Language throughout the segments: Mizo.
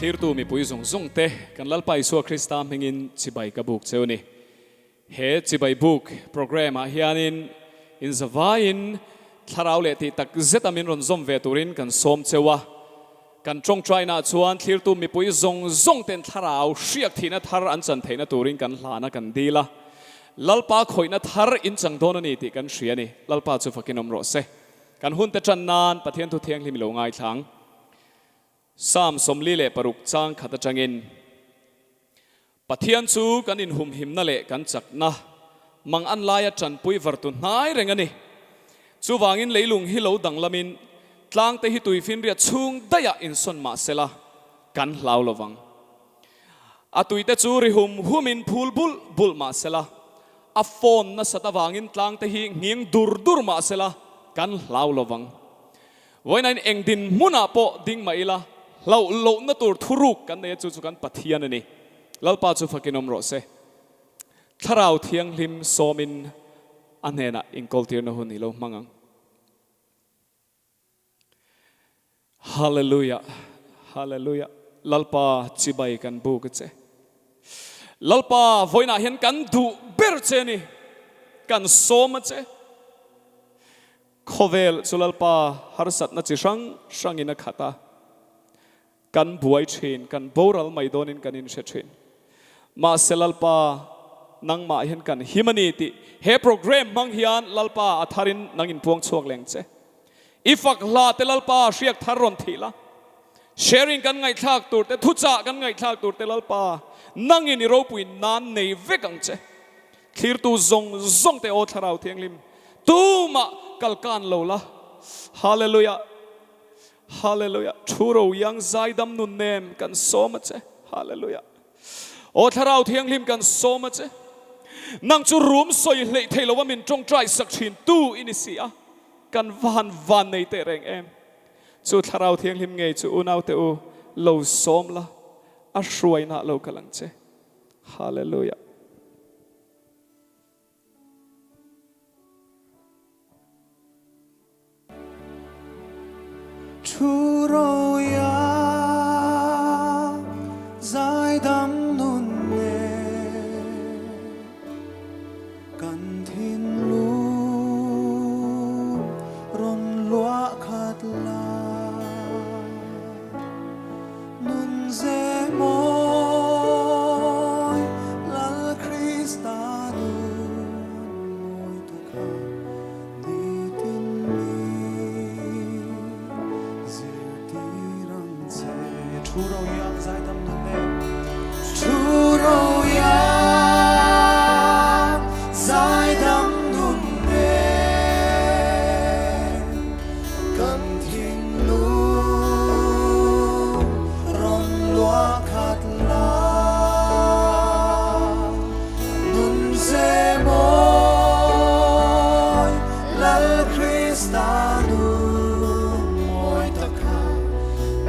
Thlirtu mipui zawng zawng te kan Lalpa Isua Krista hmingin chibai ka buk cheu ni. He chibai buk program ah hianin inzavaiin thlarau leh tih tak zeta min rawn zawm ve turin kan sawm cheu a. Kan tawngtaina chuan thlirtu mipui zawng zawng ten thlarau hriak thihna thar an chan theihna turin kan hlana kan dil a. Lalpa khawihna thar in chang dawn a ni tih kan hria a ni. Lalpa chu fakin awm rawh se. Kan hunte tan nan Pathian thu thianghlim i lo ngaithlang. Psalm 46 chang khat atangin, Pathian chu kan inhumhimna leh kan chakna, mang an laia tanpui vartu hnai reng a ni. Chuvangin leilung hi lo danglamin tlangte hi tuifinriat chhung daihah insawn mah sela kan hlau lovang. A tuite chu ri hum humin phul bulh bulh mah sela, a fawn nasat avangin tlangte hi nghing dur dur mah sela kan hlau lovang. Vawiinain eng dinhmunah pawh ding mah ila, hlauh lohna tur thuruk kan nei a, chu chu kan Pathian a ni. Lalpa chu fakin awm rawh se. Thlarau Thianghlim sawmin a hnenah inkawltirna hun i lo hmang ang. Hallelujah, Hallelujah, Lalpa chibai kan buk a che. Lalpa vawiinah hian kan duh ber che a ni, kan sawm a che. Khawvel chu Lalpa harsatna chi hrang hrangin a khat a, kan buai thin, kan boral mai dawnin kan inhre thin. Mahse Lalpa, nangmah hian kan him a ni tih he program hmang hian Lalpa a tharin nang inpuang chhuak leng che. I fak hla te Lalpa hriak thar rawn thih la, sharing kan ngaihthlak tur te, thuchah kan ngaihthlak tur te Lalpa nangin i ropui nan nei vek ang che. Thlirtu zawng zawng te aw Thlarau Thianghlim tumah kal kan lo la. Hallelujah Hallelujah Thu ro iang zaidam nun nem kan sawm a che. Hallelujah Aw Thlarau Thianghlim kan sawm a che. Nang chu rum sawi hleih thei lova min tawngtai sak thin tu i ni si a. Kan van van nei teh reng em. Chu Thlarau Thianghlim ngei chu unaute u lo sawm la, a hruaina lo kal ang che. Hallelujah. Thu ro iang zaidam nun nen kan thinlung rawn luah khat la. Nun ze mawi Lal Krista nun mawi taka nitin mi zirtir ang che. Thu ro iang zaidam nun em. Thu ro iang zaidam nun em. Kan thinlung rawn luah khat la, nun ze mawi Lal Krista nun mawi tak kha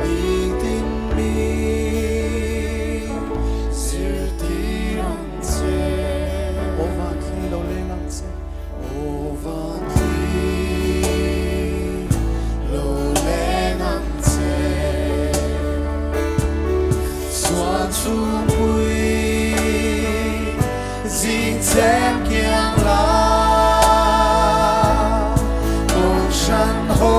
nitin mi zirtir ang che. Aw van thli lo leng ang che. Aw van thli lo leng ang che. Suan chhungpui zing chem kiang la, kawng hran ho.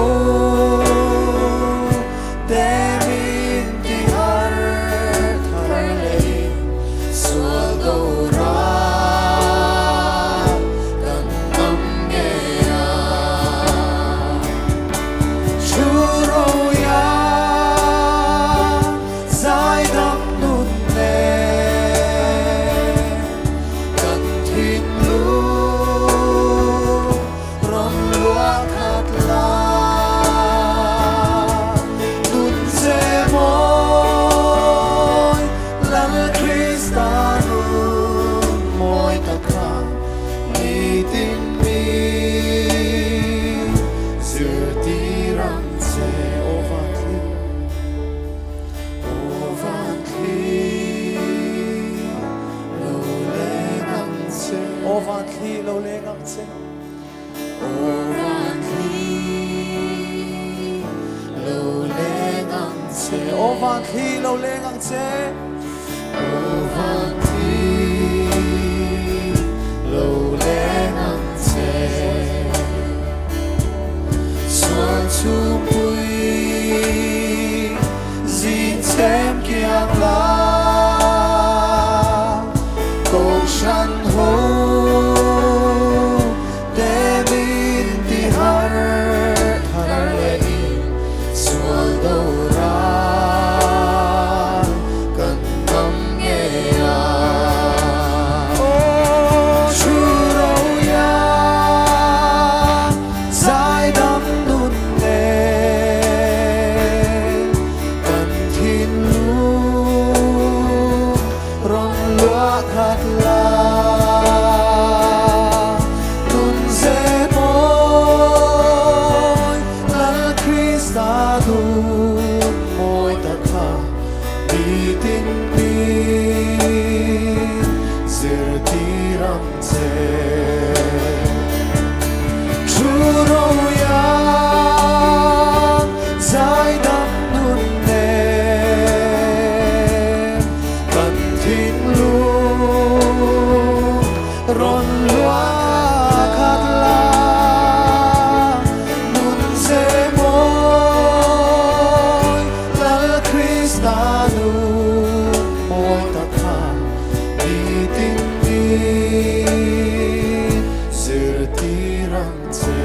van thli lo leng ang che. Aw van thli lo leng ang che. Sual chhungpui zin chhem kiang la. Kohhran ho te min ti har thar leh in sual do ral kan ngam ngei a. Aw thu ro ia zaidam nun nen kan thinlung rawn luah khat la. Nun ze mawi Lal Krista nun mawi tak kha nitin min zirtir ang che. Thu roia zaidam nun nen kan thinlung rawn luah khat la. Nun ze mawi Lal Krista nun mawi tak kha nitin min zirtir ang che.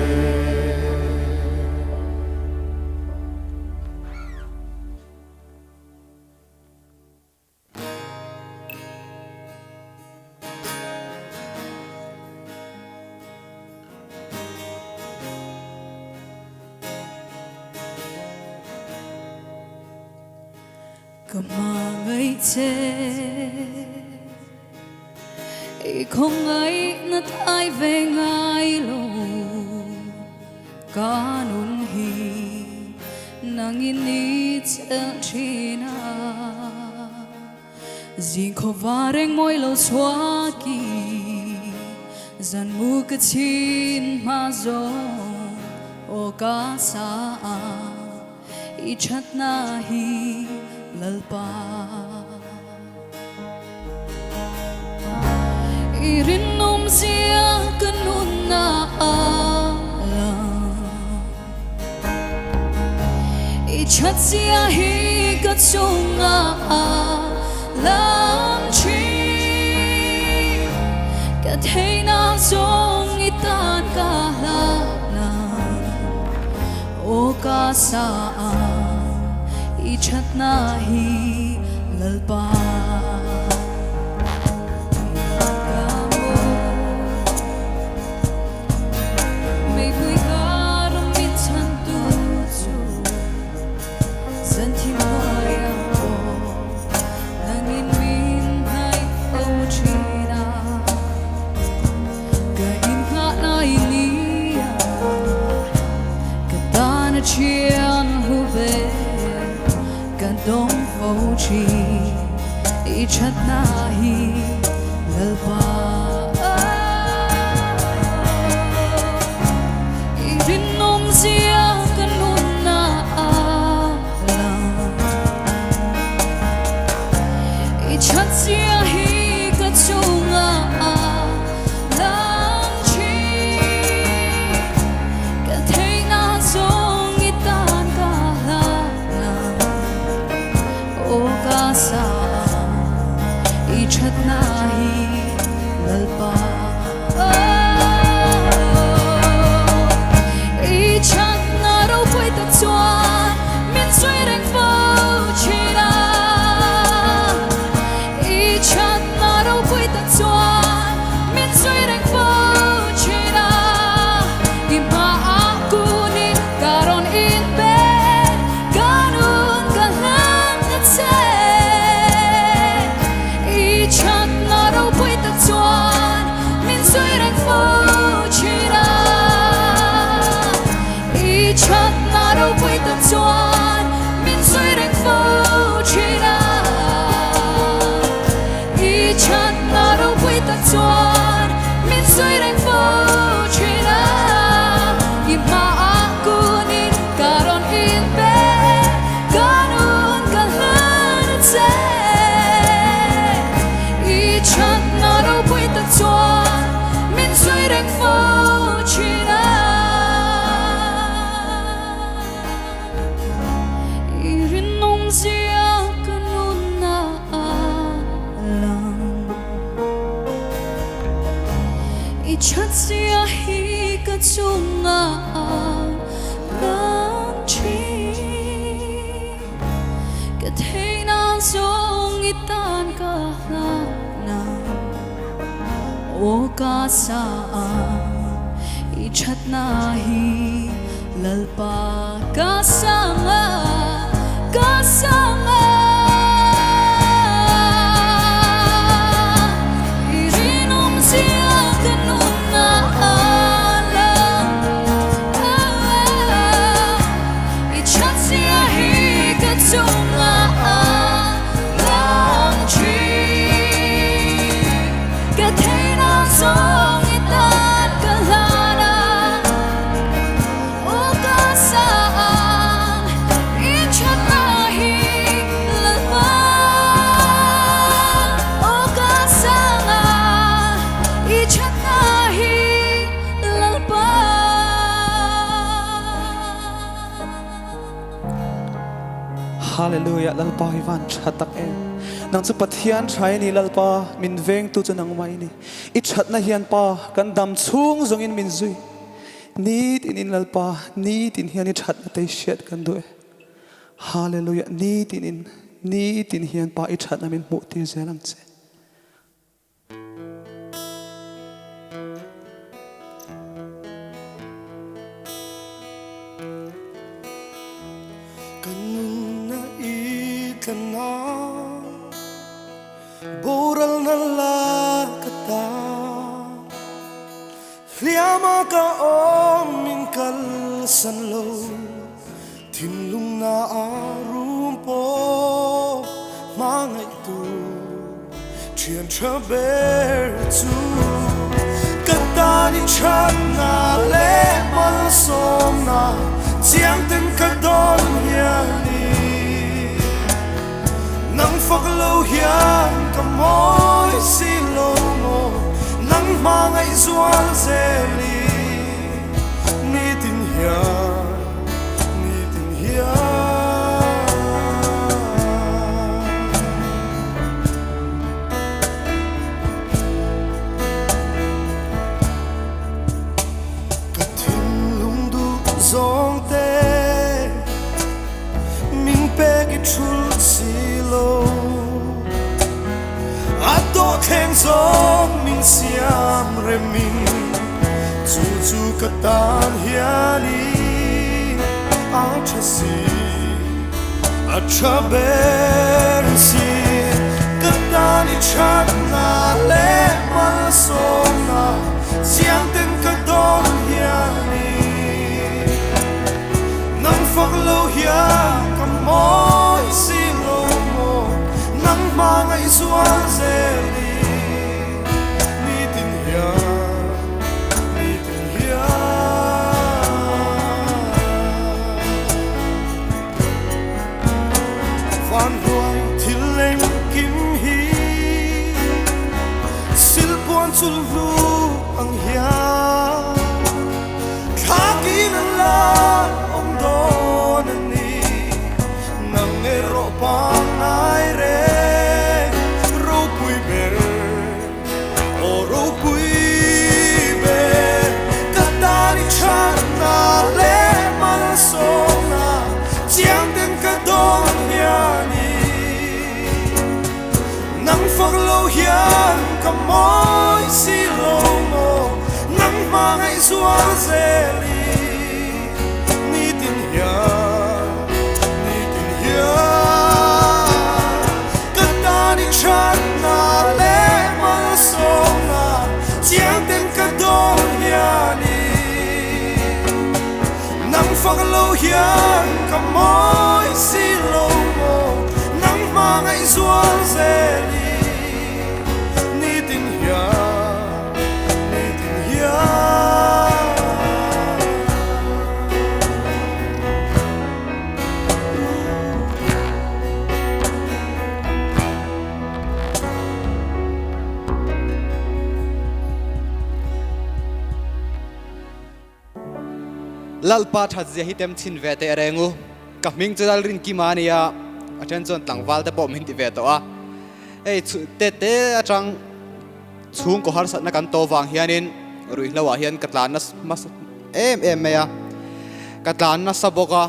Ka hmangaih che i khawngaihna tlai ve ngai lo ka nun hi nangin i chelh thin a zing khawva reng mawi lo chhuaki zan mu ka chhin hma zawng aw ka sa a. I thatna hi Lalpa. I rinawm zia ka nunna a lang. I that zia hi ka chungah a lang thin. Ka theihna zawng i tan ka hlan a. Aw ka sa a i thatna hi Lalpa. Ka mu meipui kar min chhantu chu zan thim hnuaia aw nangin min hnaih fo thin a ka inngah lai nia. Ka tan a thian hlu ve ka dawng fo thin i thatna hi Lalpa. I rinawm zia ka nunna a lang. I that zia hi ka chungah a lang thin. Ka theihna zawng i tan ka hlan a, aw ka sa a, i thatna hi Lalpa. I thatna ropui tak chuan min zui reng fo thin a, i thatna ropui tak chuan min zui reng fo thin a, i hmaah kunin ka rawn inpe ka nun ka hlan ta che. I thatna ropui tak chuan min zui reng fo thin a, i thatna ropui tak chuan min zui reng fo thin a, i thatna ropui tak chuan min zui reng fo thin a, i hmaah kunin ka rawn inpe ka nun ka hlan. chungah a lang thin. Ka theihna zawng i tan ka hlana aw ka sa ang i thatna hi Lalpa ka sang a, ka sang a. I rinawm zia ka nunna a lang a, i that zia hi ka chungah a lang thin. Ka theihna zawng i tan ka hlan a. Aw ka sa ang i thatna hi Lalpa. Aw ka sa ang i thatna hi Lalpa. Hallelujah Lalpa hi van tha tak em. Nang chu Pathian tha i ni Lalpa min vengtu chu nangmah i ni. I thatna hian Pa kan dam chhung zawngin min zui. Nitin in Lalpa, nitin hian i thatna te i hriat kan duh e. Hallelujah, nitin in, nitin hian Pa i thatna min hmuh tir zel ang che. Ka nunna i tlanna boralna la ka ta. Hliama ka awm min kalsan lo, thinlung na a rum pawh hmangaihtu thian tha ber chu. Ka tan i thatna leh malsawmna chiang ten ka dawn hian i nang fak lo hian ka mawi si lo maw nang hmangaih zual zel i nitin hian nitin hian. Ka thinlung duh zawng te. Min pek i thul si lo. A dawhthleng zawng min siam remin chu chu ka tan hianin a tha si, a tha ber si. Ka tan i thatna leh malsawmna chiang ten ka dawn hianin. Nang fak lo hian ka mawi si lo maw, nang hmangaih zual zel i nitin hian, nitin hian. Van hnuai thil engkim hi silpuan chulhnu ang hian. Thlakin an la awm dawn a ni, nang erawh pangngai reng ropui ber, aw ropui ber. Ka tan i thatna leh malsawmna chiang ten ka dawn hian i Nang fak lo hian ka mawi si lo maw, nang hmangaih zual zel i nitin hian, nitin hian. Ka tan i thatna leh malsawmna chiang ten ka dawn hian i Nang fak lo hian ka mawi si lo maw, nang hmangaih zual zel i nitin hian, nitin hian. Lalpa thatzia hi tem chhin ve teh reng u. Ka hming chu Lalrinkima a nia, a then chuan tlangval te pawh min ti ve tawh a. Hei te te atang chhungkaw harsatna kan to vang hianin ruihhlo ah hian ka tlan nasa em em mai a, ka tlan nasa bawk a,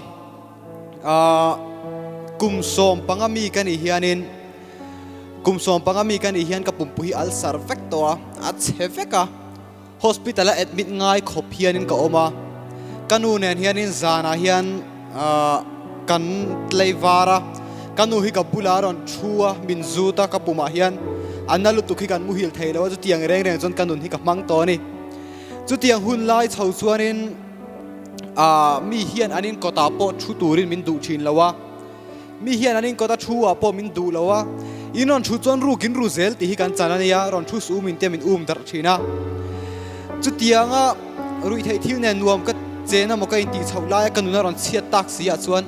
ahh kum 15 mi ka nih hianin kum 15 mi ka nih hian ka pumpui hi ulcer vek tawh a, a chhe vek a. Hospital a admit ngai khawp hianin ka awm a, ka nu nen hianin zanah hian kan tlei var a, ka nu hi ka bulah a rawn thu a, min zut a, ka pumah hian a na lutuk hi kan muhil thei lo a, chutiang reng reng chuan ka nun hi ka hmang tawh a ni. Chutiang hun lai chho chuanin mi hian an inkawtah pawh thu turin min duh thin lo a. Mi hian an inkawt a thu ah pawh min duh lo a, in rawn thu chuan ruk in ru zel tih hi kan chan a nia, rawn thu suh um in te min um darh thin a. Chutianga ruihtheih thil nen nuam ka chen a maw ka intih chhoh laia ka nun a rawn chhiat tak si ah chuan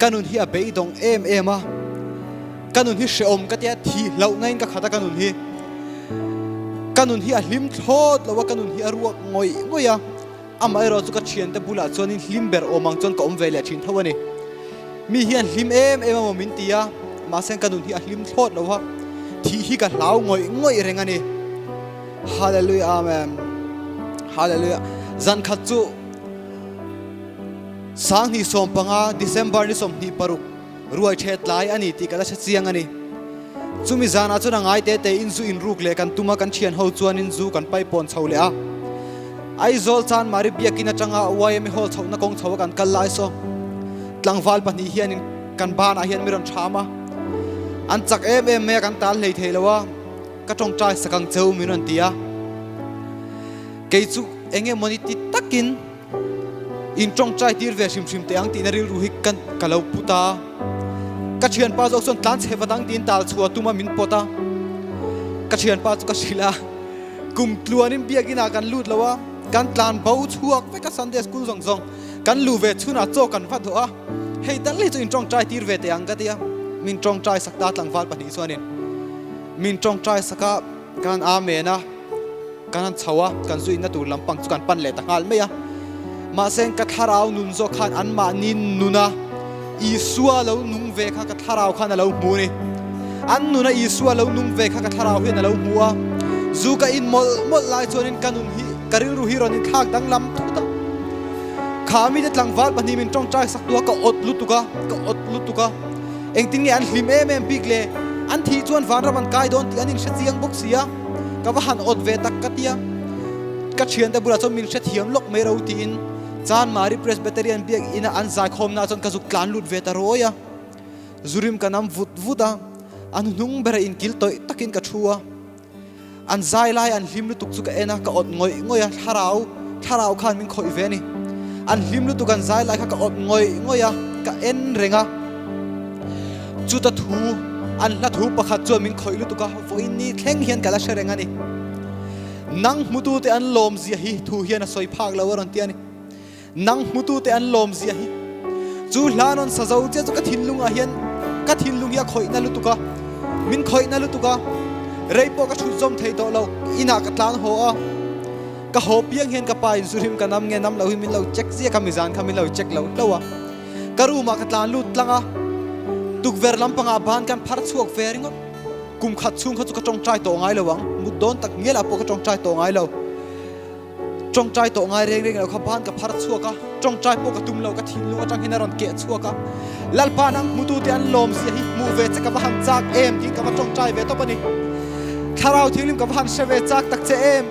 ka nun hi a beidawng em em a, ka nun hi hrehawm ka tia thih hlauhna in ka khat a ka nun hi. Ka nun hi a hlim thlawt lo a, ka nun hi a ruak ngawih ngawih a. Amaherawh chu ka thiante bulah chuanin hlim ber awm ang chuan ka awm ve leh thin tho a ni. Mi hian hlim em em amaw min ti a, mahse ka nun hi a hlim thlawt lo a, thih hi ka hlau ngawih ngawih reng a ni. Hallelujah Amen. Hallelujah. Zan khat chu 2015 December ni 26 Ruai ṭhet tlai a ni tih ka la hre chiang a ni. Chumi zanah chuan a ngai te te in zu in ruk leh kan tum a, kan thian ho chuan in zu kan paipawn chho leh a. Aizawl Chanmari biakin atanga YMA Hall chhohna kawng chho a kan kal lai saw tlangval pahnih hian in kan banah hian mi rawn ṭham a. An chak em em mai a, kan tal hlei thei lo a, ka ṭawngṭai sak ang cheu min rawn ti a. Kei chu eng emawni ti takin In tawngtai tir ve hrim hrim teh ang tihna rilru hi ka ka lo put a. Ka thianpa zawk chuan tlan chhe vat ang tiin tal chhuah tum a min pawt a. Ka thianpa chu ka hrilh a, kum tluanin biakinah kan lut lo a, kan tlan bo chhuak vek a Sunday school zawng zawng kan luh ve chhunah chaw kan va dawh a, hei tal hi chu in tawngtai tir ve teh ang ka ti a. Min tawngtai sak ta tlangval pahnih chuanin min tawngtai sak a, kan amen a. Kan han chho a, kan zu inna tur lampang chu kan pan leh ta nghal mai a. Mahse ka thlarau nun zawk khan anmahni nuna Isua lo nung ve kha ka thlarau khan a lo hmu a ni. An nuna Isua lo nung ve kha ka thlarau hian a lo hmu a. Zu ka in mawlh mawlh lai chuanin ka nun hi, ka rilru hi rawn inthlak danglam thut a. Kha mite tlangval pahnih min tawngtai sak tu a, ka awt lutuk a, ka awt lutuk a. Engtin nge an hlim em em bik le? An thih chuan vanram an kai dawn tih an inhre chiang bawk si a. Ka va han awt ve tak ka tia. Ka thiante bulah chuan min hrethiam lawk mai ro tiin Chanmari Presbyterian biakina an zaikhawmna chuan ka zuk tlan lut ve ta rawi a. Zurim ka nam vut vut a, an hnung bera inkil tawih takin ka thu a. An zai lai an hlim lutuk chu ka en a, ka awt ngawih ngawih a, thlarau thlarau khan min khawih ve a ni. An hlim lutuk an zai lai kha ka awt ngawih ngawih a, ka en reng a. Chuta thu, an hla thu pakhat chuan min khawih lutuk a, vawiin ni thleng hian ka la hre reng a ni. Nang hmutute an lawmzia hi thu hian a sawi phak lo a rawn ti a ni. Nang hmutute an lawmzia hi. Chu hla rawn sa zo chiah chu ka thinlungah hian ka thinlung hi a khawihna lutuk a, min khawihna lutuk a, rei pawh ka thut zawm thei tawh lo, inah ka tlan haw a, ka haw piang hian ka pa in zu hrim ka nam nge nam lo hi min lo check ziak a, mizan kha min lo check lo hlauh a. Ka room ah ka tlan lut tlang a, tukverh lampangah ban kan phar chhuak ve ringawt. Kum khat chhung kha chu ka tawngtai tawh ngai lo ang, mut dawn tak ngial ah pawh ka tawngtai tawh ngai lo. Tawngtai tawh ngai reng reng lo kha ban ka phar chhuak a, tawngtai pawh ka tum lo, ka thinlung atang hian a rawn keh chhuak a. Lalpa nang hmutute an lawm zia hi hmuh ve che ka va han chak em tiin ka va tawngtai ve tawp a ni. Thlarau Thianghlim ka va han hre ve chak tak che em,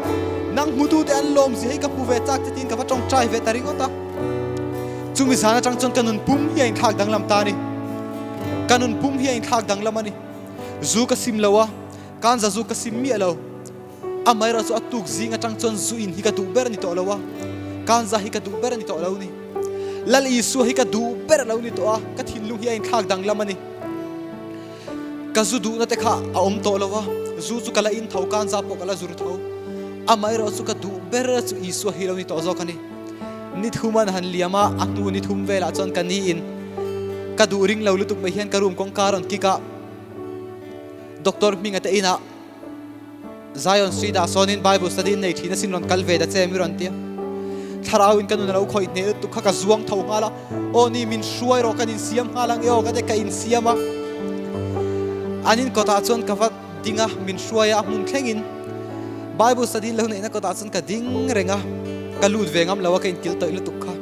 nang hmutute an lawm zia hi ka hmu ve chak che tiin ka va tawngtai ve ta ringawt a. Chumi zan atang chuan ka nun pum hi a inthlak danglam ta a ni. Ka nun pum hi a inthlak danglam a ni. Zu ka sim lo a, kanza zu ka sim miah lo. Amaherawh chu a tuk zing atang chuan zu in hi ka duh ber a ni tawh lo a, kanza hi ka duh ber a ni tawh lo ni. Lal Isua hi ka duh ber a lo ni tawh a, ka thinlung hi a inthlak danglam a ni. Ka zu duhna te kha a awm tawh lo a, zu chu ka la in tho, kanza pawh ka la zur tho. Amaherawh chu ka duh ber chu Isua hi lo ni tawh zawk a ni. Ni thum an han liam a, a hnu ni thum velah chuan ka ni in ka duh ring lo lutuk mai hian ka room kawngka rawn kick a, Doctor Hminga te inah Zion Street ah sawnin Bible study in nei thin asin rawn kal ve ta che mi rawn ti a. Thlarau in ka nun a lo khawih hneh lutuk kha ka zuang tho nghal a, aw ni min hruai rawh kan insiam nghal ang e aw ka ti ka insiam a. An in kawtah chuan ka va ding a, min hruai a, a hmun thlengin Bible study lo neihna kawtah chuan ka ding reng a. Ka lut ve ngam lo a ka inkil tawih lutuk kha.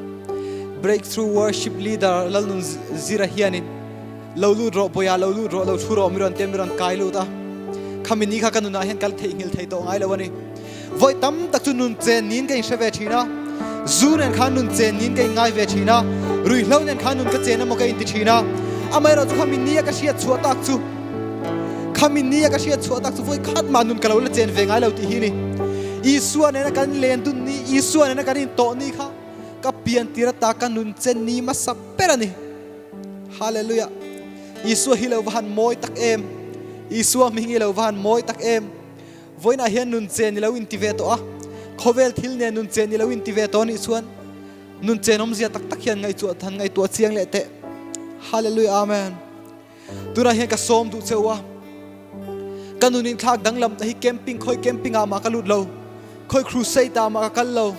Breakthrough Worship Leader Lalnun Zira hianin Lo lut rawh Bawiha lo lut rawh lo thu rawh mi rawn tia mi rawn kai lut a. Khami ni kha ka nunah hian kal theihnghilh thei tawh ngai lo a ni. Vawi tam tak chu nun chen niin ka inhre ve thin a, zu nen khan nun chen niin ka inngai ve thin a, ruihhlo nen khan nun ka chen emaw ka inti thin a. Amaherawh chu khami nia ka hriat chhuah tak chu, khami nia ka hriat chhuah tak chu vawi khat mah nun ka lo la chen ve ngai lo tih hi a ni. Isua nena kan len dun ni, Isua nena kan intawh ni kha ka pian tir ata ka nun chen ni hmasa ber a ni. Hallelujah! Isua hi lo va han mawi tak em! Isua hming hi lo va han mawi tak em! Vawiinah hian nun chen i lo inti ve tawh a, khawvel thil nen nun chen i lo inti ve tawh anih chuan nun chen awmzia tak tak hian ngaihtuah han ngaihtuah chiang leh teh. Hallelujah Amen. Tunah hian ka sawm duh cheu a, ka nun inthlak danglam na hi camping khawi camping ah mah ka lut lo, khawi crusade ah mah ka kal lo.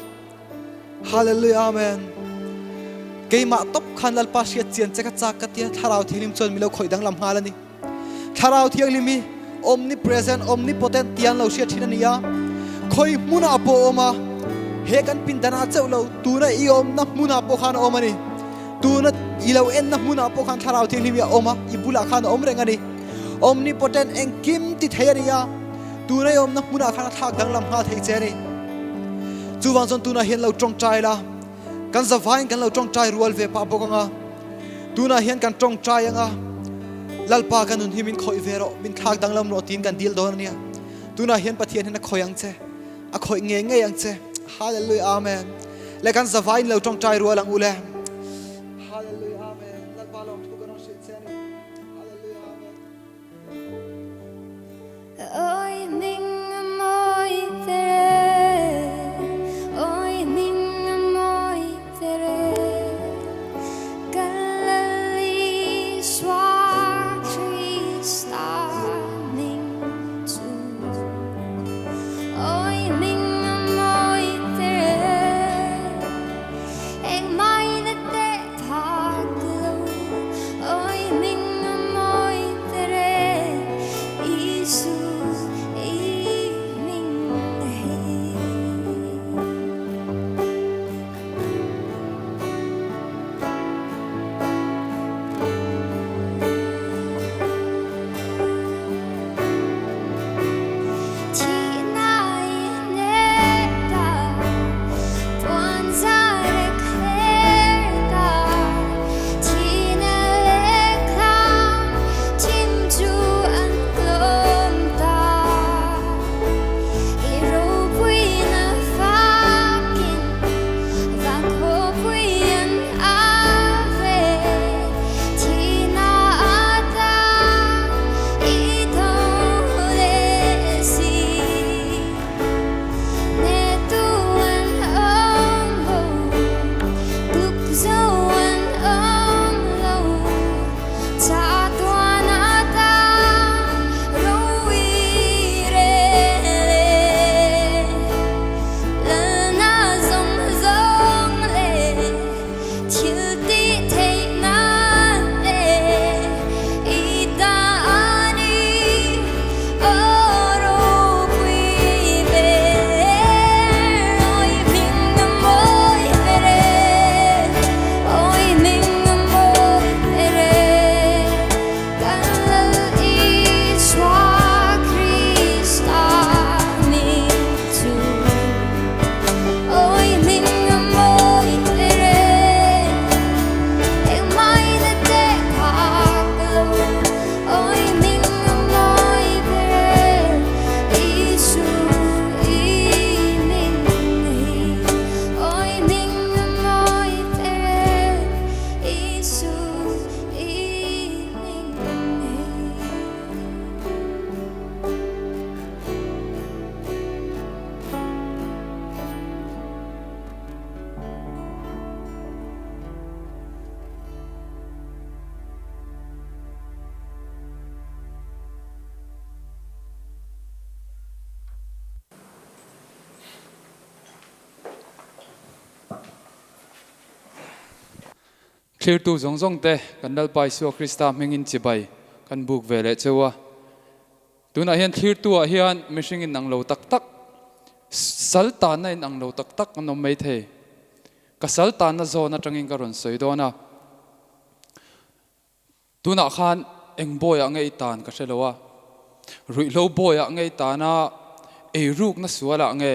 Hallelujah Amen. Keimah tawp khan Lalpa hriat chian che ka chak ka tia Thlarau Thianghlim chuan mi lo khawih danglam nghal a ni. Thlarau Thianghlim hi omnipresent, omnipotent tian lo hriat thin a ni a. Khawi hmunah pawh a awm a, he kan pindanah chauh lo, tuna i awmna hmunah pawh khan a awm a ni. Tuna i lo enna hmunah pawh khan Thlarau Thianghlim hi a awm a, i bulah khan a awm reng a ni. Omnipotent, engkim ti thei a ni a, tuna i awmna hmunah khan a thlak danglam nghal thei che a ni. Chuvang chuan tunah hian lo tawngtai la, kan zavaiin kan lo tawngtai rual ve pah bawk ang a. Tunah hian kan tawngtai anga Lalpa ka nun hi min khawih ve rawh, min thlak danglam rawh tiin kan dil dawn a nia. Tunah hian Pathian hian a khawih ang che, a khawih ngei ngei ang che. Hallelujah Amen. Le kan zavaiin lo tawngtai rual ang u le. Hallelujah Amen. Lalpa lawmthu kan rawn hrilh che a ni. Hallelujah Amen. Thlirtu zawng zawng te kan Lalpa Isua Krista hmingin chibai kan buk ve leh cheu a. Tunah hian thlirtu ah hian mihring in ang lo tak tak. Sal tanna in ang lo tak tak an awm mai thei. Ka sal tanna zawn atangin ka rawn sawi dawn a. Tunah khan eng bawiah nge i tan ka hre lo a. Ruihhlo bawiah nge i tan a, eirukna sualah nge,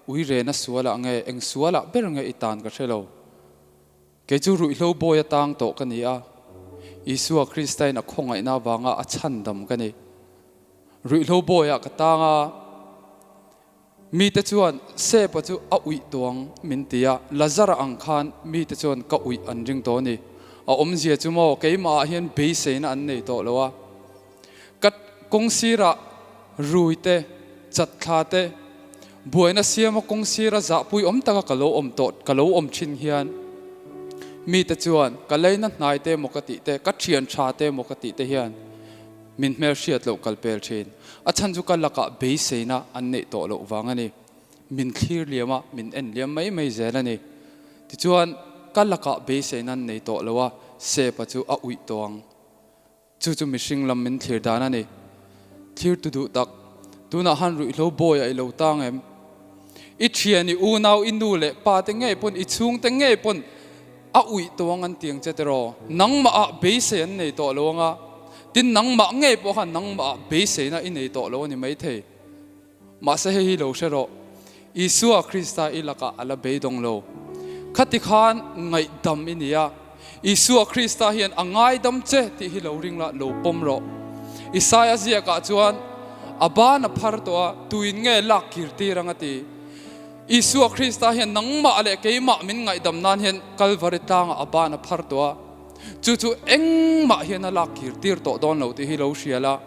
uirena sualah nge, eng sualah ber nge i tan ka hre lo. Kei chu ruihhlo bawi atang tawh ka ni a, Isua Kristain a khawngaihna avanga a chhandam ka ni. Ruihhlo bawiah ka tang a, mite chuan Sepa chu a uih tuang min ti a, Lazara ang khan mite chuan ka uih an ring tawh a ni. A awmzia chu maw, keimahah hian beiseina an nei tawh lo a. Ka kawng sirah rui te, chatthla te, buaina siama kawng sira zahpui awm taka ka lo awm tawh, ka lo awm thin hian mite chuan ka leina hnai te emaw ka tih te, ka thian tha te emaw ka tih te hian min hmelhriat loh kal pel thin. A chhan chu ka lakah beiseina an neih tawh loh vang a ni. Min thlir liam a, min en liam mai mai zel a ni. Tichuan, ka lakah beiseina an nei tawh lo a, Sepa chu a uih tawh ang. Chu chu mihring lam min thlir dan a ni. Thlir tu duh tak, tunah han ruihhlo bawi a i lo tang em? I thian, i unau, i nu leh pa te ngei pawn, i chhung te ngei pawn a uih tawh ang an ti ang che tiraw? Nangmah ah beisei an nei tawh lo ang a, tin nangmah ngei pawh khan nangmah ah beiseina i nei tawh lo a ni maithei. Mahse hei hi lo hre rawh, Isua Krista i lakah a la beidawng lo. Khati khan ngaihdam i ni a, Isua Krista hian a ngaidam che tih hi lo ring la, lo pawm rawh. Isaia ziakah chuan, A ban a phar tawh a, tuin nge lak kir tir ang a ti. Isua Krista hian nangmah leh keimah min ngaihdam nan hian Kalvari tlangah a ban a phar tawh a, chu chu engmah hian a lak kir tir tawh dawn lo tih hi lo hria la.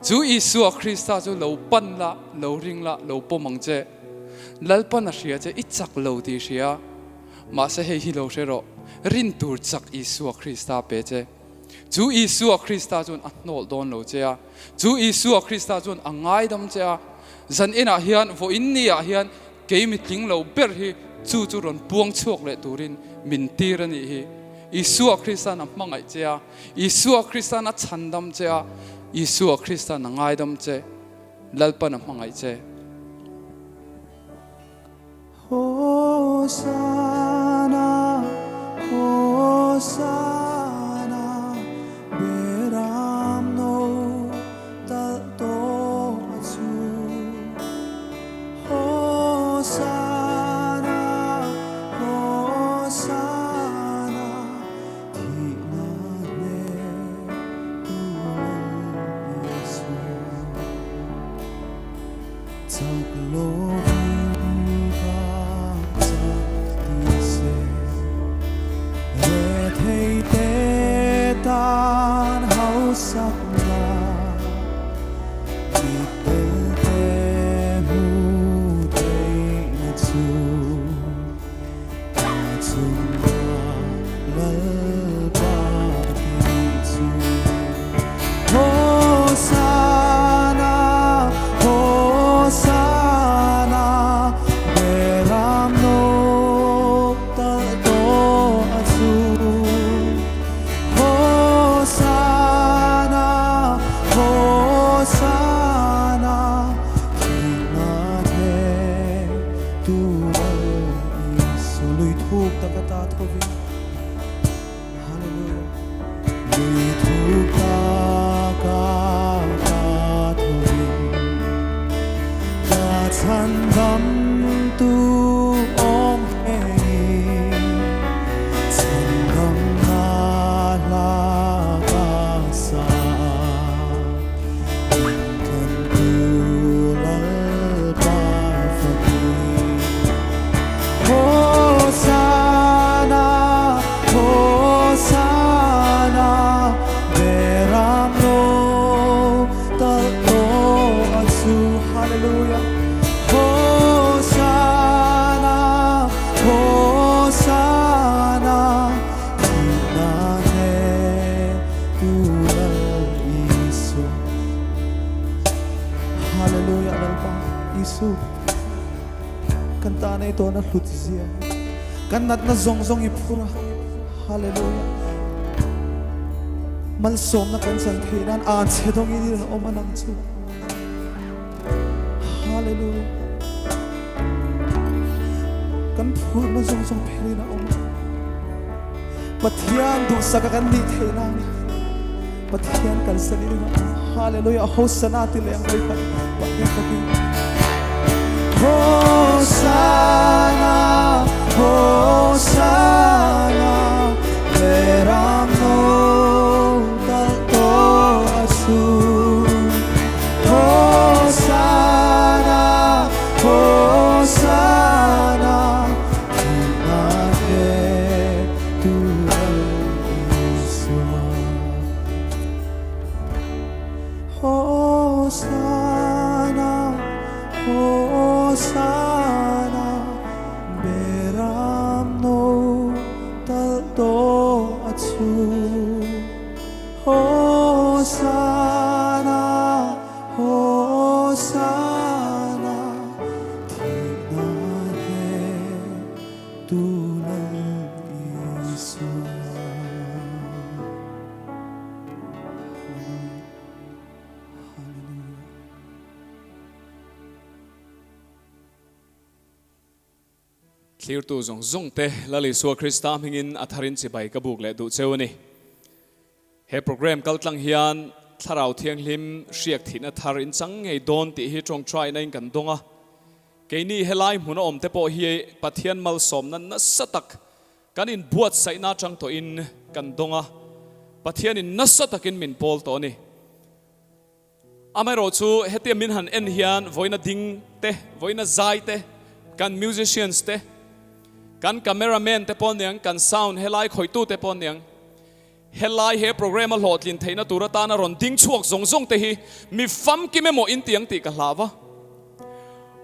Chu Isua Krista chu lo pan la, lo ring la, lo pawm ang che. Lalpan a hria che, i chak lo tih i hria. Mahse hei hi lo hre rawh, rin tur chak Isua Krista pe che. Chu Isua Krista chuan a hnawlh dawn lo che a, chu Isua Krista chuan a ngaidam che a. Zan inah hian, vawiin ni ah hian kei mitling lo ber hi chu chu rawn puang chhuak leh turin min tir a nih hi. Isua Krista'n a hmangaih che a. Isua Krista'n a chhandam che a, Isua Krista'n a ngaidam che, Lalpan a hmangaih che. Hosanna, Hosanna, Beram no tal to a chu. Hosanna, Hosanna. Thihna hneh tu Lal Isu. Chak lovin ka chak ti se, rethei te tan hausak la, mitdel te hmu theihna chu. Lui thuk tak ata thovin Hallelujah Lui thuk tak ata thovin Ka chhandam tu awm hei Chhandam na hla ka sa Hallelujah Lalpa Isu kan ta nei to na hlut zia kan natna zawng zawng i phur a Hallelujah malsawmna kan chan theih nan an che dawng in in awm anang chu Hallelujah. Kan phurna zawng zawng phelin a awm a. Pathian duhsaka kan nih theih nan Pathian kalsan in a awm. Hallelujah Hosanna ti leh ang vawikhat Pathian takin. Hosanna Hosanna Beram no tal to asu Hosanna Hosanna Hosanna Hosanna Beram no tal to a chu Hosanna Hosanna Thihna hneh tu Lal Isua. Hallelujah. Thlirtu zawng zawng te Lal Isua Krista hmingin a tharin chibai ka buk leh duh cheu a ni. He program kaltlang hian Thlarau Thianghlim hriak thihna thar in chang ngei dawn tih hi tawngtaina in kan dawng a. Keini helai hmuna awm te pawh hi Pathian malsawmna nasa tak kan inbuatsaihna atang tawhin kan dawng a, Pathianin nasa takin min pawl tawh a ni. Amaherawh chu hetia min han en hian vawiina ding te, vawiina zai te, kan musicians te, kan cameraman te pawh aniang, kan sound helai khawihtu te pawh aniang, Helai he program a hlawhtlin theihna tur atana rawn ding chhuak zawng zawng te hi mi famkim emaw in ti ang tih ka hlau va.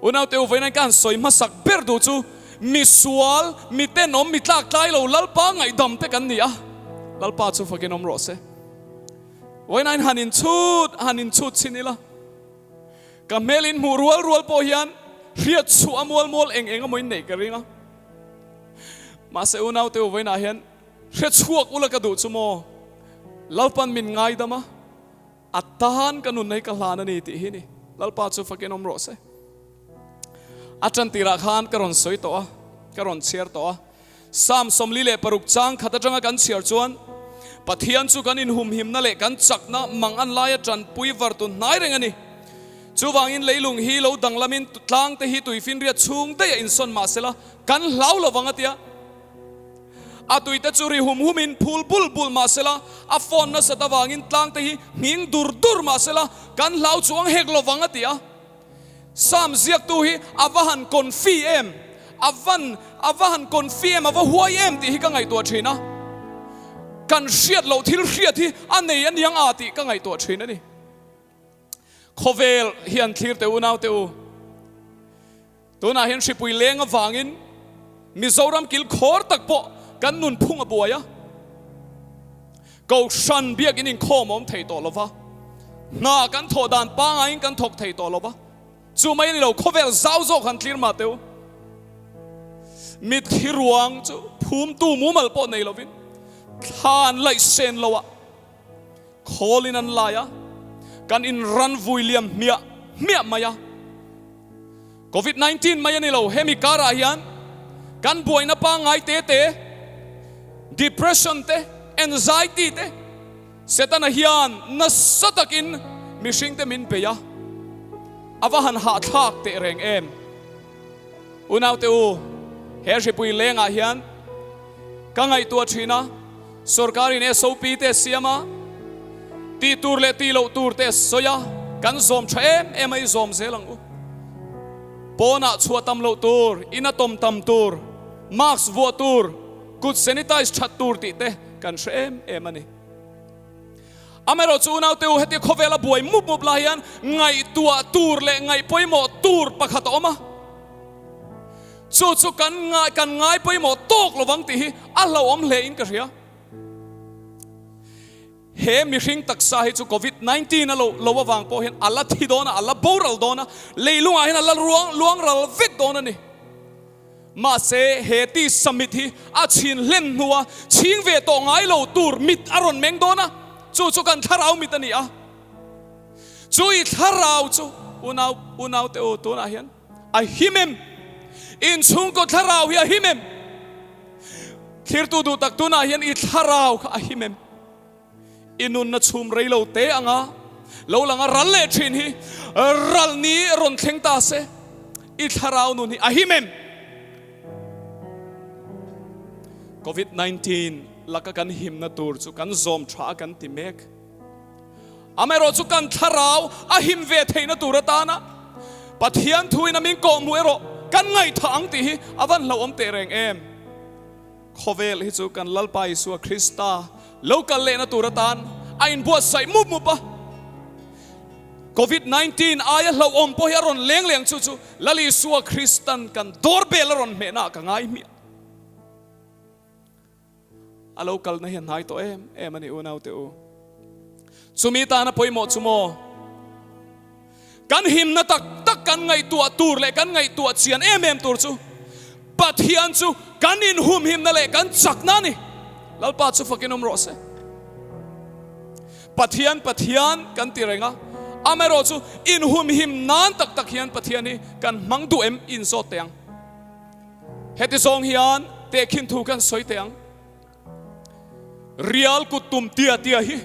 Unaute u vawiin ka han sawi hmasak ber duh chu mi sual, mi tenawm, mi tlak tlai lo Lalpa ngaihdam te kan ni a, Lalpa chu fakin awm rawh se. Vawiin ain han inchhut han inchhut chhin ila, ka hmel in hmuh rual rual pawh hian hriat chhuah a mual mual eng eng emaw in neih ka ring a. Mahse unaute u vawiinah hian Hre chhuak ula ka duh chu maw? Lalpan min ngaidam a, a tan ka nun hi ka hlan a ni tih hi ni. Lalpa chu fakin awm rawh se. A tan tirah khan ka rawn sawi tawh a, ka rawn chhiar tawh a. Psalm 46 chang khat atanga kan chhiar chuan, Pathian chu kan inhumhimna leh kan chakna mang an laia tanpui vartu hnai reng a ni. Chuvangin leilung hi lo danglamin tlangte hi tuifinriat chhung daih a insawn mahsela kan hlau lovang a tia. A tuite chu ri hum humin phul bul bul mah sela, a phone nasat avangin tlangte hi nghing dur dur mah sela, kan hlau chuang hek lovang a ti a. Psalm ziaktu hi a va han confi em, a van a va han confi em, a va huai em tih hi ka ngaihtuah thin a. Kan hriat loh thil hriat hi a nei aniang a tih ka ngaihtuah thin a ni. Khawvel hian thlir teh u naute u. Tunah hian hripui leng avangin Mizoram kil khawr tak pawh kan nunphung a buai a, Kohhran biakin inkhawm a awm thei tawh lo va, hna kan thawh dan pangaiin kan thawk thei tawh lo va, chu mai a ni lo, khawvel zau zawk han tlir mah teh u. Mitthi ruang chu phumtu mumal pawh nei lovin thla an laih sen lo a, Khawlin an lai a, kan inran vui liam hmiah hmiah mai a. Covid 19 mai a ni lo, hemi karah hian kan buaina pangngai te te, depression te, anxiety te, Setana hian nasa takin mihringte min bei a, a va han hahthlak teh reng em. Unaute u, he hripui lengah hian ka ngaihtuah thin a, Sorkarin SOP te a siam a, tih tur leh tih loh tur te a sawi a, kan zawm tha em em a, i zawm zel ang u. Pawnah chhuah tam loh tur, ina tawm tam tur, mask vuah tur, kut sanitize that tur tih te kan hre em em a ni. Amaherawh chu unaute u, heti khawvela buai mup mup lai hian ngaihtuah tur leh ngaih pawimawh tur pakhat a awm a. Chu chu kan ngai kan ngai pawimawh tawk lovang tih hi a hlauhawm hle in ka hria. He mihring taksa hi chu Covid 19 a lo lo avang pawh hian a la thi dawn a, a la boral dawn a, leilungah hian a la ruang luang ral vek dawn a ni. Mahse he ti summit hi a chhin hlen hnua chhing ve tawh ngai lo tur mit a rawn meng dawn a, chu chu kan thlarau mit a ni a. Chu i thlarau chu unau unau te u tunah hian A him em? In chhungkaw thlarau hi a him em? Thlirtu duh tak tunah hian i thlarau kha a him em? I nunna chhum rei lo te anga lo langa ral leh thin hi ral ni rawn thleng ta se, i thlarau nun hi a him em? Covid 19 laka kan himna tur chu kan zawm tha a kan ti mek. Amaherawh chu kan thlarau a him ve theihna tur atana Pathian thuin a min kawhhmuh erawh kan ngaihthah ang tih hi a van hlauhawm teh reng em? Khawvel hi chu kan Lalpa Isua Krista lo kal lehna tur atan a inbuatsaih mup mup a. Covid 19 aia hlauhawm pawh hi a rawn leng leng chu chu Lal Isua Kristan kan doorbell a rawn hmehna ah ka ngai hmiah. A lo kalna hi a hnai tawh em em a ni unaute u. Chumi tana pawimawh chu maw? Kan himna tak tak kan ngaihtuah tur leh kan ngaihtuah chian em em tur chu Pathian chu kan inhumhimna leh kan chakna a ni. Lalpa chu fakin awm rawh se. Pathian Pathian kan ti reng a, amaherawh chu inhumhim nan tak tak hian Pathian hi kan hmang duh em inzawt teh ang. Heti zawng hian tehkhin thu kan sawi teh ang. Rial kut tum tia tia hi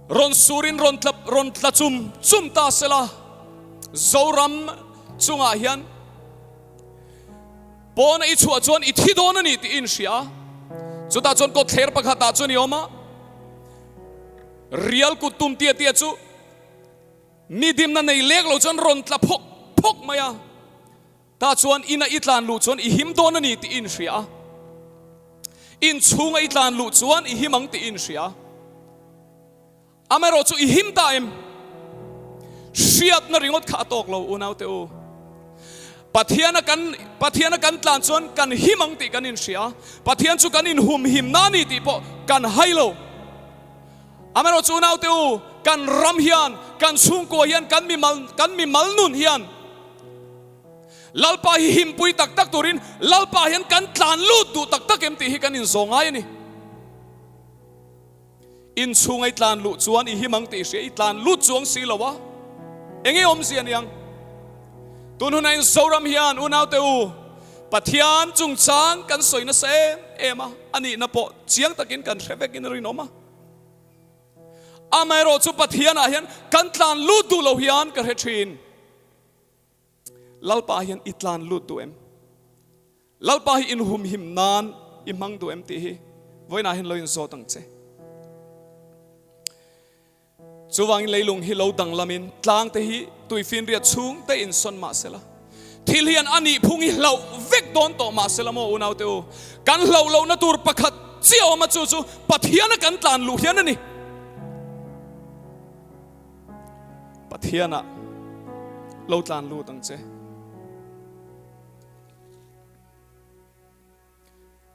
rawn surin rawn tla rawn tla chum chum ta sela Zoram chungah hian pawna i chhuah chuan i thi dawn a ni tih i inhria a. Chutah chuan kawtthler pakhatah chuan i awm a, rial kut tum tia tia chu Mi dimna nei lek lo chuan rawn tla phawk phawk mai a, tah chuan ina i tlan luh chuan i him dawn a ni tih i inhria a, inchhunga i tlan luh chuan i him ang tih i inhria a, amaherawh chu i him ta em? Hriatna ringawt kha a tawk lo unaute u. Pathiana kan Pathiana kan tlan chuan kan him ang tih kan inhria a, Pathian chu kan inhumhimna a ni tih pawh kan hai lo. Amaherawh chu naute u, kan ram hian, kan chhungkua hian, kan mimal, kan mimal nun hian Lalpa hi himpui tak tak turin Lalpa hian kan tlan lut duh tak tak em tih hi kan inzawh ngai a ni. Inchhunga i tlan luh chuan i him ang tih hria i tlan lut chuang si lo a, enge awmzia niang? Tun hunah in Zoram hian unaute u, Pathian chungchang kan sawi nasa em em a, a nihna pawh chiang takin kan hre vekin a rinawm a. Amaherawh chu Pathianah hian kan tlan lut duh lo hian ka hre thin. Lalpa hian i tlan lut duh em? Lalpa hi inhumhim nan i hmang duh em tih hi vawiinah hian lo inzawt ang che. Chuvangin leilung hi lo danglamin tlang te hi tuifinriat chhung te in sawn mah sela, thil hian a nih phung hi hlauh vek dawn tawh mah sela maw unaute u, kan hlauh lohna tur pakhat chiah awm a chu chu Pathiana kan tlan luh hian a ni. Pathiana lo tlan lut ang che.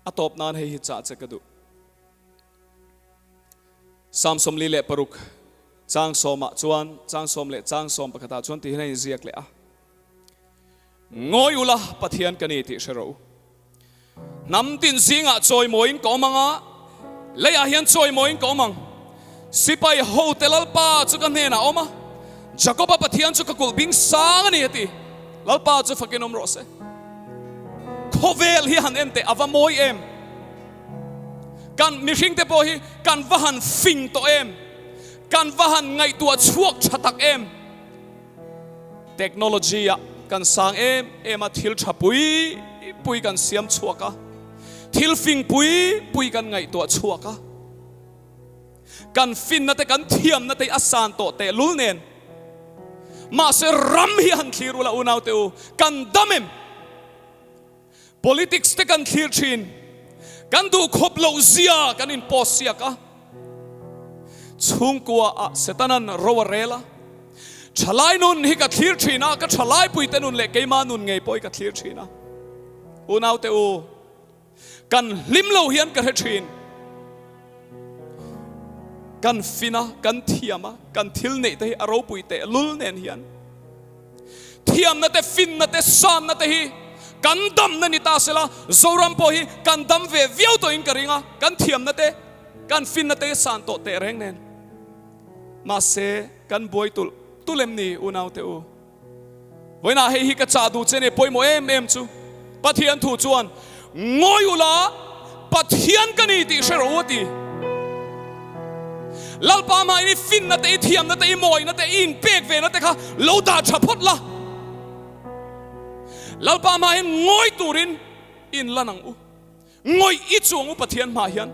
A tawp nan hei hi chah che ka duh. Psalm 46 chang sawmah chuan chang sawm leh chang sawm pakhatah chuan tihian a inziak leh a, Ngawi ula Pathian ka ni tih hre rawh u. Hnam tin zingah chawimawiin ka awm ang a, leiah hian chawimawiin ka awm ang. Sipai hote Lalpa chu ka hnenah a awm a, Jakoba Pathian chu ka kulh bing sang a ni a ti. Lalpa chu fakin awm rawh se. Khawvel hi han en teh a va mawi em! Kan mihringte pawh hi kan va han fing tawh em? Kan va han ngaihtuah chhuak tha tak em? Technology ah kan sang em em a, thil tha pui pui kan siam chhuak a, thil fing pui pui kan ngaihtuah chhuak a, kan finna te kan thiamna te hi a san tawh tehlul nen. Mahse ram hi han thlir ula unaute u, kan dam em? Politics te kan thlir thin, kan duh khawp loh zia kan in post siak a, chhungkua ah Setanan ro a rel a, thalai nun hi ka thlir thin a, ka thalai pui te nun leh keima nun ngei pawh hi ka thlir thin a, unau te u, kan hlim lo hian ka hre thin, kan fin a, kan thiam a, kan thil neih te hi a ropui teh lul nen hian. Thiamna te, finna te, sanna te hi kan damna ni ta sela, Zoram pawh hi kan dam ve viau tawhin ka ring a, kan thiamna te, kan finna te hi san tawh teh reng nen. Mahse, kan buai tulh tulh em ni unaute u? Vawiinah hei hi ka chah duh che ni pawimawh em em chu Pathian thu chuan ngawi ula Pathian ka ni tih hre rawh u a ti. Lalpa hmain i finna te, i thiamna te, i mawina te, i inpek vena te kha lo dah tha phawt la. Lalpa hmain ngawi turin i inlan ang u. Ngawih i chuang u Pathian hmah hian.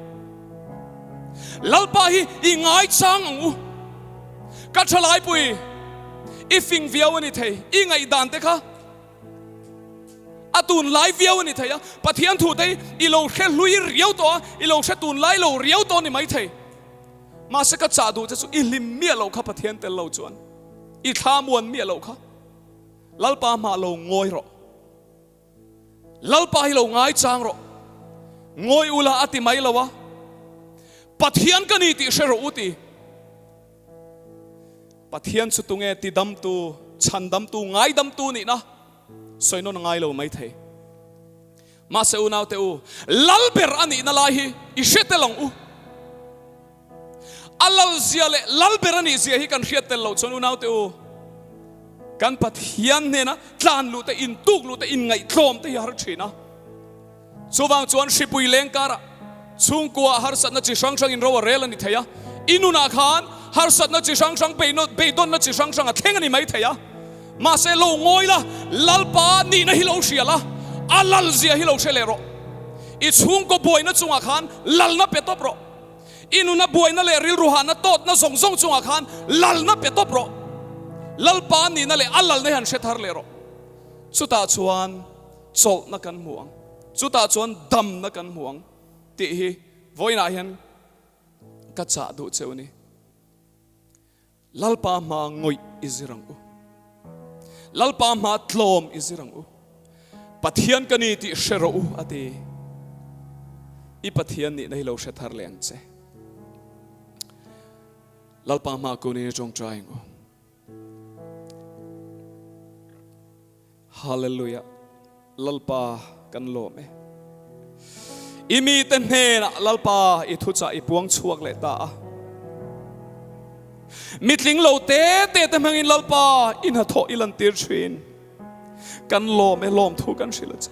Lalpa hi i ngaichang ang u. Ka thalaipui, i fing viau a ni thei, i ngaihdan te kha a tunlai viau a ni thei a, Pathian thu te hi i lo hre hlui riau tawh a, i lo hre tunlai lo riau tawh a ni mai thei. Mahse ka chah duh che chu i hlim miah loh kha Pathian tel lo chuan, i thla muan miah loh kha Lalpa hmah lo ngawi rawh. Lalpa hi lo ngaichang rawh. Ngawi ula a ti mai lo a, Pathian ka ni tih hre rawh u ti. Pathian chu tunge tidamtu, chhandamtu, ngaidamtu nihna sawi nawn a ngai lo mai thei. Mahse unaute u, Lal ber a nihna lai hi i hre tel ang u. A lal zia leh lal ber a nih zia hi kan hriat tel loh chuan unaute u, kan Pathian hnena tlan luh te, intuk luh te, inngaihtlawm te hi a har thin a. Chuvang chuan hripui leng karah chhungkua harsatna chi hrang hrangin ro a rel a ni thei a, i nunah khan harsatna chi hrang hrang, beidawnna chi hrang hrang a thleng a ni mai thei a. Mahse lo ngawi la, Lalpa nihna hi lo hria la, a lal zia hi lo hre leh rawh. I chhungkaw buaina chungah khan lalna pe tawp rawh. I nuna buaina leh rilru hahna tawtna zawng zawng chungah khan lalna pe tawp rawh. Lalpa nihna leh a lalna hi han hre thar leh rawh. Chutah chuan chawlhna kan hmu ang, chutah chuan damna kan hmu ang tih hi vawiinah hian ka chah duh cheu a ni. Lalpa hma ngawih i zir ang u. Lalpa hma tlawm i zir ang u. Pathian ka ni tih hre rawh u, a ti. I Pathian nihna hi lo hre thar leh ang che. Lalpa hma kunin i tawngtai ang u. Hallelujah. Lalpa kan lawm e. I mite hnenah Lalpa i thuchah i puang chhuak leh ta a. Mitling lo te te te hmangin Lalpa i hnathawh i lantir thin. Kan lawm e, lawm thu kan hrilh a che.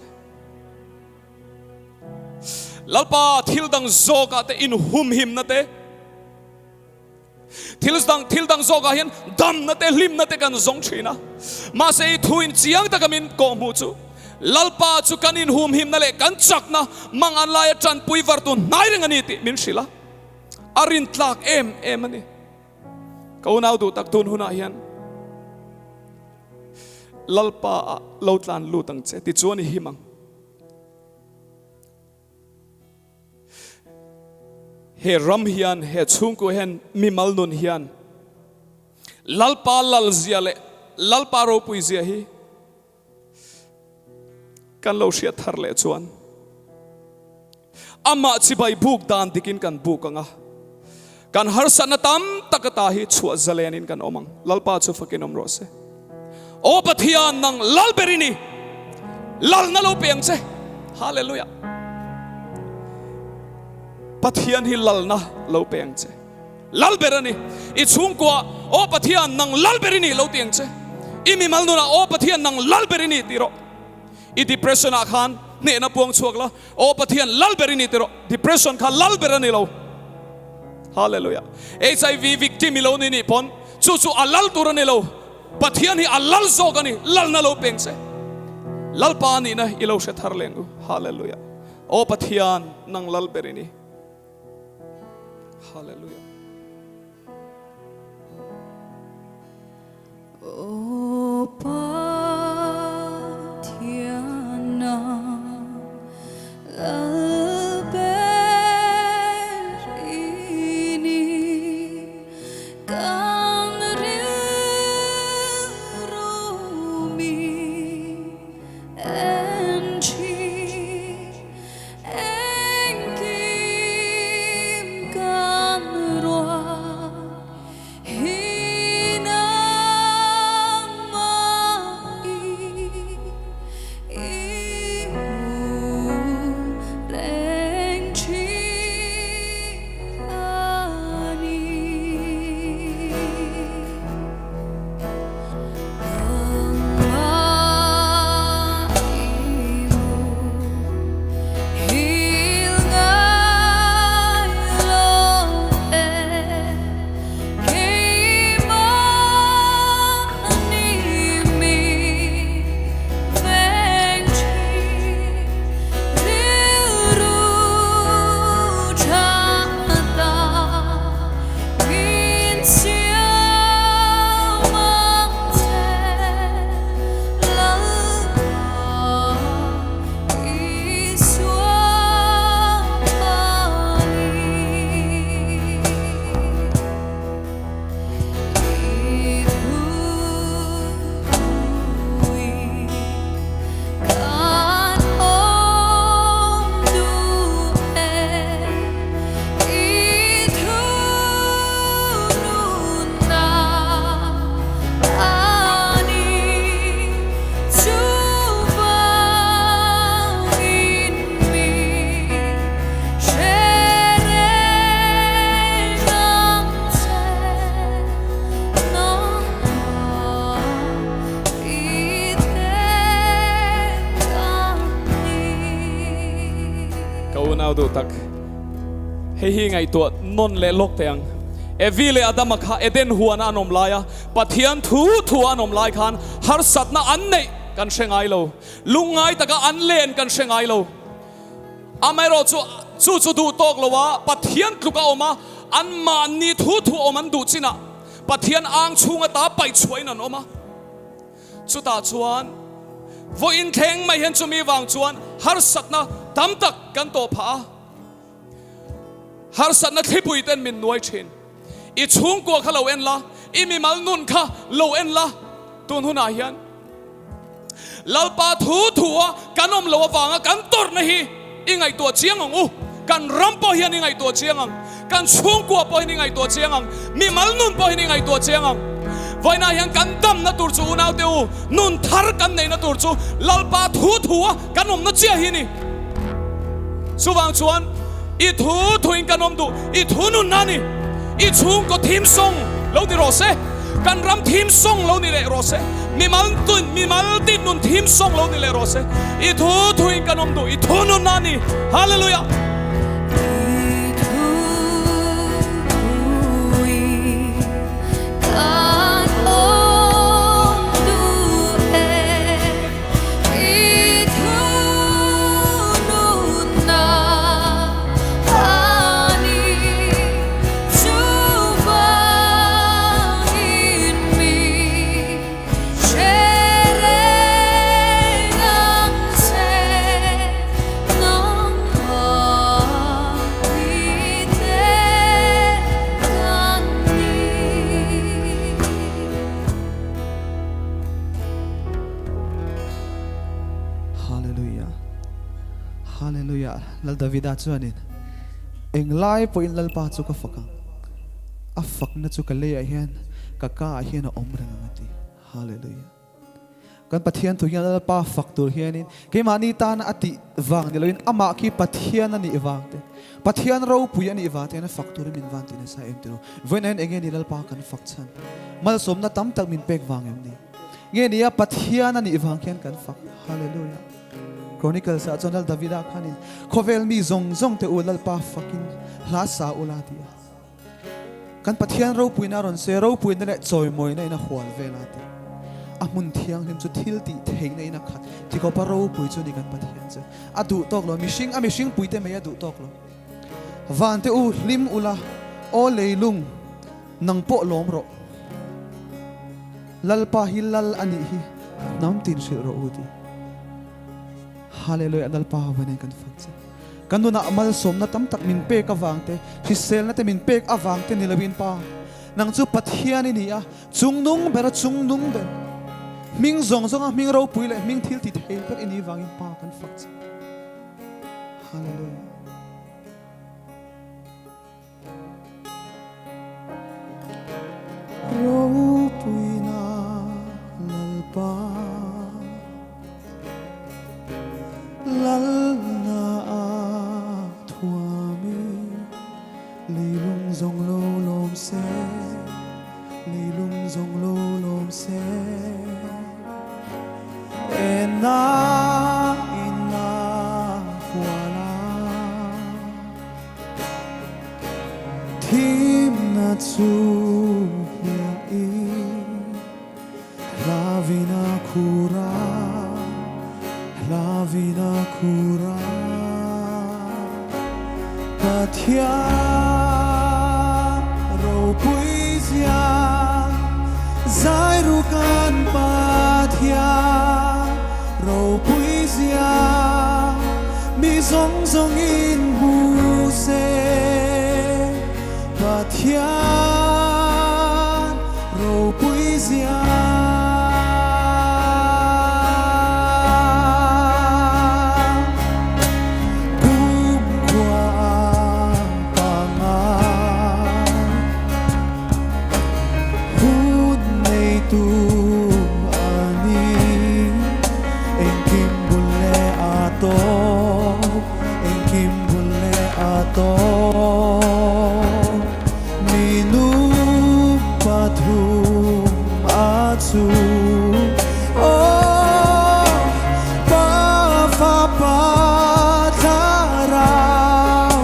Lalpa thil dang zawkah te inhumhimna te, Thil dang thil dang zawkah hian damna te hlimna te kan zawng thin a. Mahse i thu in chiang taka min kawhhmuh chu Lalpa chu kan inhumhimna leh kan chakna mang an laia tanpui vartu hnai reng a ni tih min hrilh a. A rintlak em em a ni. Ka unau duh tak tun hunah hian Lalpa ah lo tlan lut ang che tichuan i him ang. He ram hian, he chhungkua hian, mimal nun hian Lalpa lalzia leh Lalpa ropuizia hi kan lo hriat thar leh chuan amah chibai buk dan dikin kan buk ang a, kan harsatna tam tak ata hi chhuah zalenin kan awm ang. Lalpa chu fakin awm rawh se. Aw Pathian nang lal ber i ni, lalna lo pe ang che. Hallelujah. Pathian hi lalna lo pe ang che. Lal ber a ni. I chhungkua Aw Pathian nang lal ber i ni lo ti ang che. I mimal nunah Aw Pathian nang lal ber i ni ti rawh. I depression ah khan hnehna puang chhuak la, Aw Pathian lal ber i ni ti rawh. Depression kha lal ber a ni lo. Hallelujah. HIV victim i lo ni nih pawn chu chu a lal tur a ni lo. Pathian hi a lal zawk a ni. Lalna lo peng che. Lalpa nihna i lo hre thar leng u. Hallelujah. Aw Pathian nang lal ber i ni. Hallelujah. Aw Pathian nang lal ber i ni, kan rilru mi en thin, engkim kan ruat. Hi nangmah. Thata min siam ang che Lalpa Isua ani. I thui kan awm duh e, i thu nunna a ni chuvangin mi hre reng ang che nangmah i tek ang ni. Ka unau duh tak, hei hi ngaihtuah nawn leh lawk teh ang. Evi leh Adama kha Eden huana an awm laia Pathian thu thu an awm lai khan harsatna an neih kan hre ngai lo, lungngai taka an len kan hre ngai lo. Amaherawhchu, chu chu duh tawk lo a, Pathian tluk a awm a, anmahni thu thu awm an duh chinah Pathian ang chhung ata paih chhuahin an awm a. Chutah chuan vawiin thleng mai hian chumi vang chuan harsatna tam tak kan tawh phah a, harsatna thlipui ten min nuai thin. I chhungkua kha lo en la, i mimal nun kha lo en la, tun hunah hian Lalpa thu thua kan awm lo avanga kan tawrhna hi i ngaihtuah chiang ang u. Kan ram pawh hian i ngaihtuah chiang ang, kan chhungkua pawh hian i ngaihtuah chiang ang, mimal nun pawh hian i ngaihtuah chiang ang. Vawiinah hian kan damna tur chu unaute u, nun thar kan neihna tur chu Lalpa thu thua kan awmna chiah hi a ni. Chuvang chuan i thu thuin kan awm duh, i thu nunna a ni. I chhungkaw thim sawng lo ni rawh se, kan ram thim sawng lo ni leh rawh se, mimal mimal tin nun thim sawng lo ni leh rawh se. I thu thuin kan awm duh, i thu nunna a ni. Hallelujah! I thu thuin kan awm duh e. I thu nunna a ni chuvangin mi hre reng ang che nangmah i tek a ni. Hallelujah Hallelujah Lal Davida chuanin englai pawhin Lalpa chu ka fak ang, a fakna chu ka leiah hian ka ka ah hian a awm reng ang a ti. Hallelujah Kan Pathian thu hian Lalpa fak tur hianin keimahni tana a tih vang ni loin amah khi Pathian a nih vang te, Pathian ropui a nih vang te hian a fak turin min van ti nasa em tiro. Vawiin ah hian enge ni Lalpa kan fak chhan? Malsawmna tam tak min pek vang em ni? Nge nia Pathian a nih vang khian kan fak. Hallelujah. Chronicles ah chuan Lal Davida khanin khawvel mi zawng zawng te u Lalpa fakin hla sa ula ti a. Kan Pathian ropuina a rawn sawi a, ropuina leh chawimawina in a hual vel a ti. A hmun thianghlim chu thil tih theihna in a khat. Tikawpa ropui chu ni kan Pathian chu. A duh tawk lo, mihring a mihring puite mai a duh tawk lo. Van te u hlim ula, aw leilung Nang pawh lawm rawh. Lalpa hi Lal a nih hi hnam tin hrilh rawh u ti. Hallelujah Lalpa vawiin kan fak che. Kan nunah malsawmna tam tak min pek avang te, hriselna te min pek avang te ni loin Pa, nang chu Pathian i ni a, chungnung ber a chungnung ber, hming zawng zawnga hming ropui leh hming thil ti thei ber i nih vangin Pa kan fak che. Hallelujah. Ropuina Lalpa Lalna a thuami Leilung zawng lo lawm se Leilung zawng lo lawm se Enna inna huala Thimna chu hliahin hlavin a khur a, hlavin a khur a. Pathian. Pathian ropui zia zai ru kan Pathian ropui zia mi zawng zawng in hmu se Pathian ropui zia. Kumkhua panga hun neitu a ni engkim bul leh a tawp engkim bul leh a tawp mi nu pathum a chu aw pa fa pa thlarau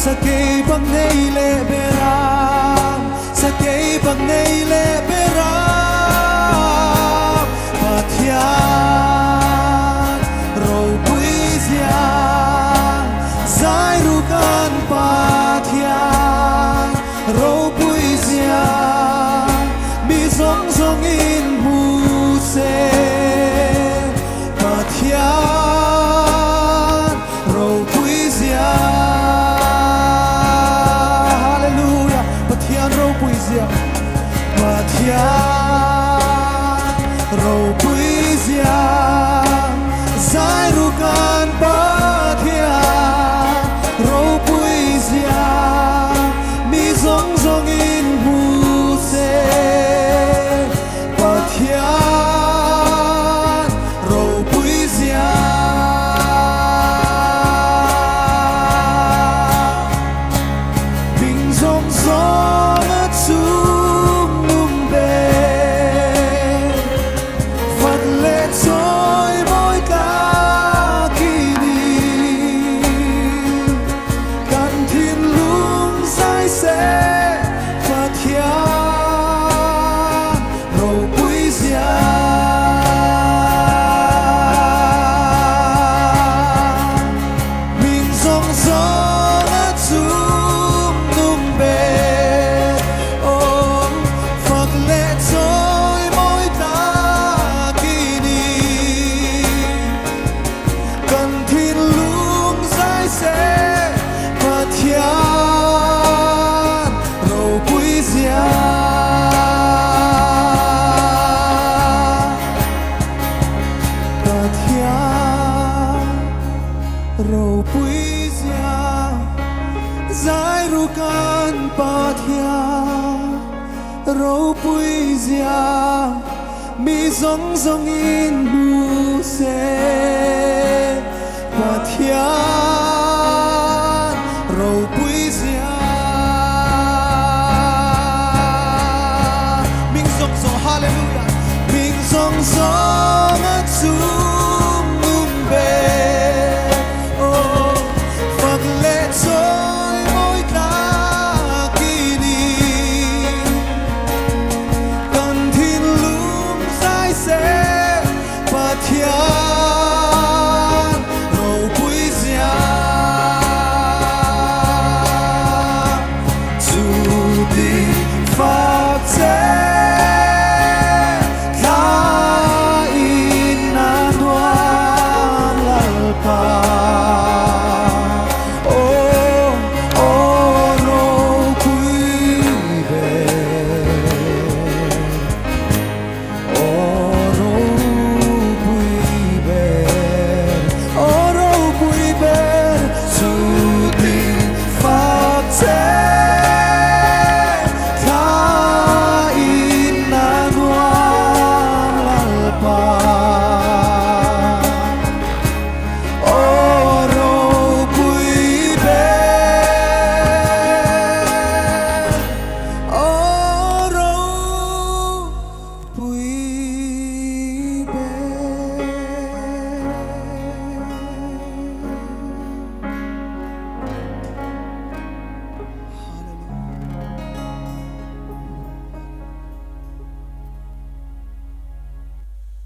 sakei bang nei leh beram sakei bang nei leh beram Pathian ropui zia zai ru kan Pathian ropui zia mi zawng zawng in hmu se Pathian ropui zia Hallelujah Pathian ropui zia Pathian ropui zia zai ru kan Pathian ropui zia mi zawng zawng in hmu se Pathian ropui zia. Hming zawng zawng a chung nung ber Phật lệ trôi môi ta khi đi Kan thin lung sai se Pathian ropui zia. Hming zawng zawng a chung nung ber aw Phật lệ trôi môi ta khi đi Kan thin lung zai se Pathian ropui zia. Pathian ropui zia zai ru kan Pathian ropui zia mi zawng zawng in hmu se Pathian.